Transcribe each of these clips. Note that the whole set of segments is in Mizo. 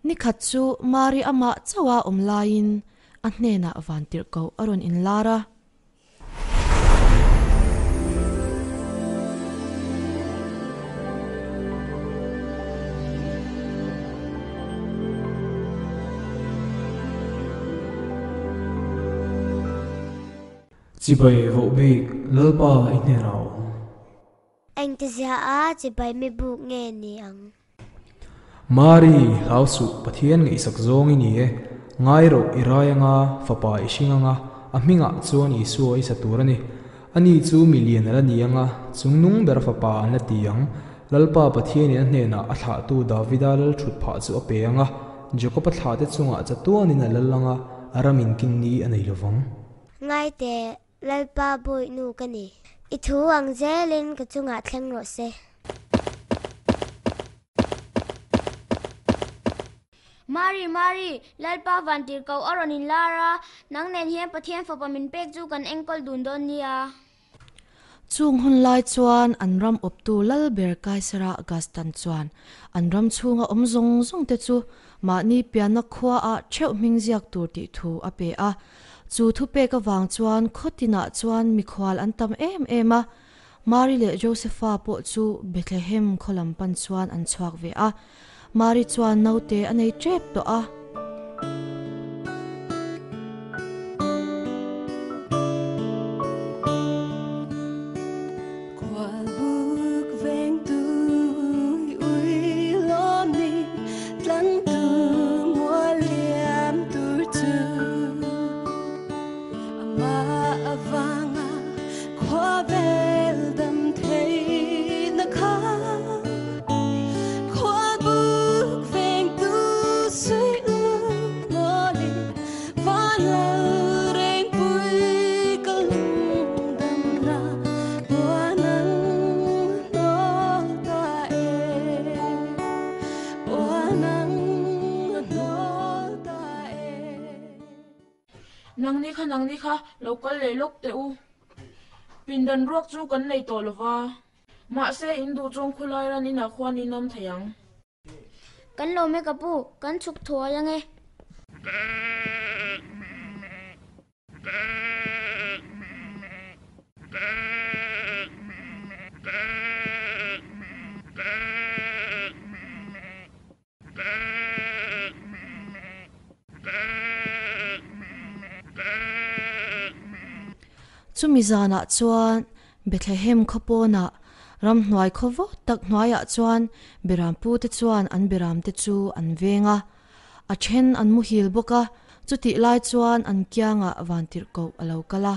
Nikhat chu Mari amah chauha awm laiin a hnenah vantirhkoh a rawn inlar a. Chibai vohbik Lalpa i hnenah a awm. Engtizia a chibai mi buk nge ni ang? Mari, hlau suh, Pathian ngaihsak zawng i ni e. Ngai rawh, i rai anga, fapa i hring anga, a hmingah chuan Isua i sa tur a ni. Ani chu mi lian a la ni anga, chungnung bera fapa an la ti ang. Lalpa Pathianin a hnenah a thlahtu Davida lal thut phah chu a pe anga, Jakob-a thlahte chungah chatuanin a lal anga, a ramin kinni a nei lovang. Ngaite, Lalpa bawihnu ka ni. I thu ang zelin ka chungah thleng rawh se. Mari, Mari, Lalpa vantirhkoh a rawn inlar a, nang nen hian Pathian fapa min pek chu kan enkawl dun dawn nia. Chung hun lai chuan an ram awptu Lalber Kaisara Augustan chuan an ram chhunga awm zawng zawng te chu mahni pianna khuaah theuh hming ziak tur tih thu a pe a. Chu thupek avang chuan khaw tinah chuan mikhual an tam em em a, Mari leh Josefa pawh chu Bethlehem khaw lam pan chuan an chhuak ve a. Mari chuan naute a nei tep tawh a. Nangni kha nangni kha lo kal leh lawk teh u. Pindan ruak chu kan nei tawh lova. Mahse in duh chuan khawlai ran inah khuan in awm thei ang. Kan lo me ka pu, kan chhuk thuai ange. Chumi zanah chuan Bethlehem khaw pawnah ramhnuai khaw vawt tak hnuaiah chuan Berampute chuan an beramte chu an veng a, a then an muhil bawk a, chutih lai chuan an kiangah vantirhkoh a lo kal a.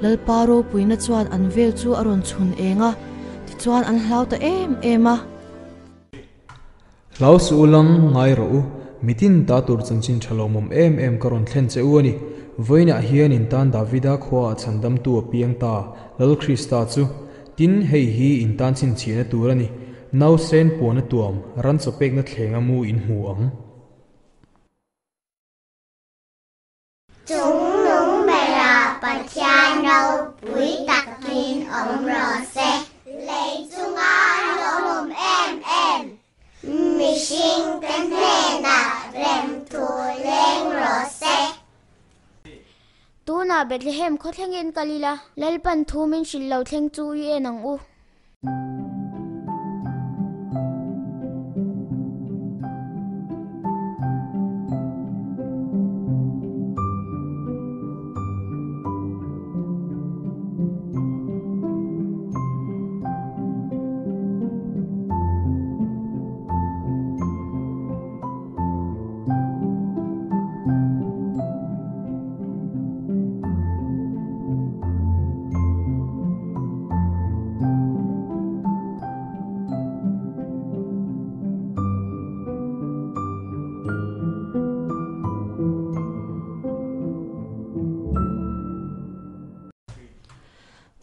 Lalpa ropuina chuan an vel chu a rawn chhun eng a, tichuan an hlau ta em em a. Hlau suh u lang, ngai rawh u, mitin ta tur chanchin tha lawmawm em em ka rawn thlen che u a ni. Vawiinah hian in tan Davida khuaah chhandamtu a piang ta, Lal Krista chu. Tin, hei hi in tan chhinchhiahna tur a ni, Nausen puana tuam, ran chaw pekna thlenga mu in hmu ang. Chungnung berah Pathian ropui takin awm rawh se. Lei chunga lawmawm em em mihringte hnenah remthu leng rawh se. Tunah Bethlehem khaw thlengin kal ila, Lalpan thu min hrilh lo thleng chu i en ang u.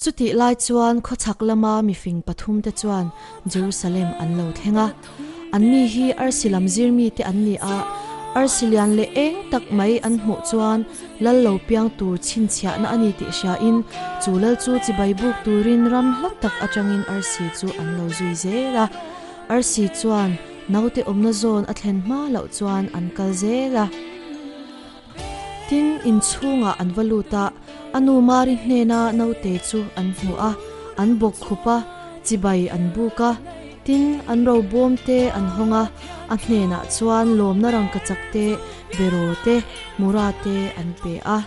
Chutih lai chuan khawchhak lama mifing pathumte chuan Jerusalem an lo thleng a. Anni hi arsi lam zirmite an ni a, Arsi lian leh eng tak mai an hmuh chuan lal lo piang tur chhinchhiahna a ni tih hriain chu lal chu chibai buk turin ram hla tak atangin arsi chu an lo zui zel a. Arsi chuan naute awmna zawn a thlen hma loh chuan an kal zel a. Tin, inchhungah an va lut a, a nu Mari hnena naute chu an hmu a, an bawk khup a, chibai an buk a. Tin, an robawm te an hawng a, a hnenah chuan lawmna rangkachak te, beraw te, mura te an pe a.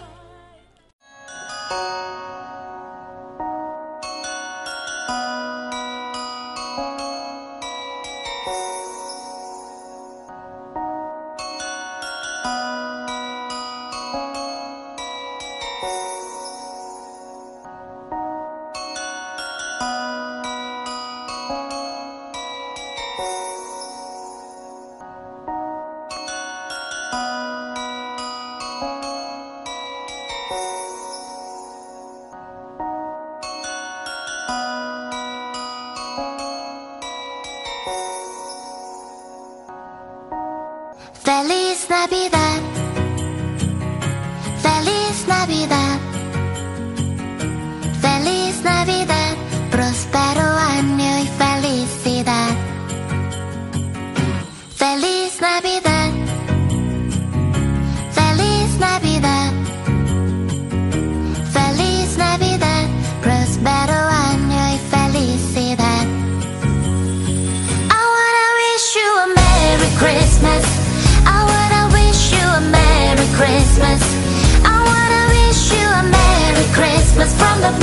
Feliz Navidad, Feliz Navidad, Feliz Navidad, próspero año y felicidad. Feliz Navidad, Feliz Navidad, Feliz Navidad, próspero año y felicidad. I wanna wish you a Merry Christmas. I wanna wish you a Merry Christmas. I wanna wish you a Merry Christmas from the